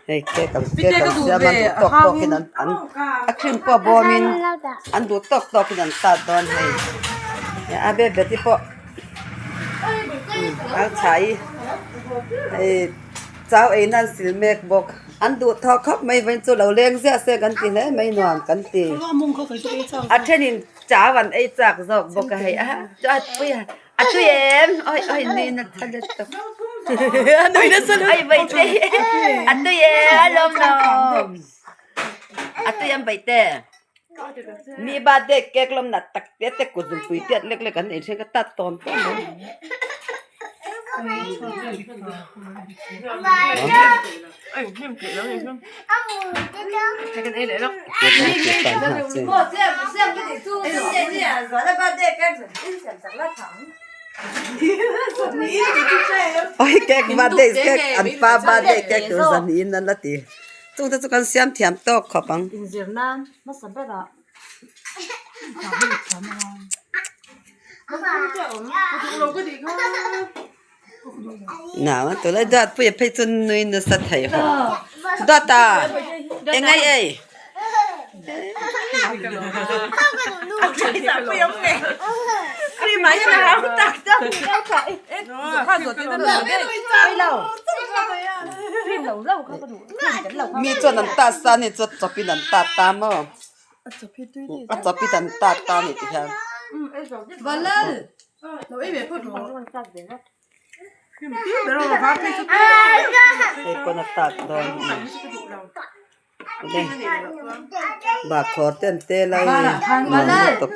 Hei cake an cake an siam a duh tawk tawk in an an a cream pawh bawm in an duh tawk tawk in an tat dawn hei a be beti pawh a chhai hei chau ei nan sil mek bawk an duh thawk khawp mai vawiin chu lo leng ziah se kan ti hle mai nuam kan ti a thenin chau an ei chak zawk bawk a hei a a tui em awi awi nui nasa lutuk awi vaihte a tui em a lawm lawm a tui em vaihte. Mi birthday cake lawm nat tak te te kut zungpui tiat lek lek an ei thin ka tat tawn tawn mai. Oi cake birthday cake an pa birthday cake tur zan in an la ti. Chungte chu kan siam thiam tawk khawp ang. Hmasa berah Nau a tula duat pui a phei chu nui nasa thei ho duat a eng ai ei Mi chuan an tat sa ni chu chawpin an tat ta maw a chawpin an tat ta ni ti hian. Hei pawn a tat dawn a ni bahkhawr te an tel a hei nuam lutuk.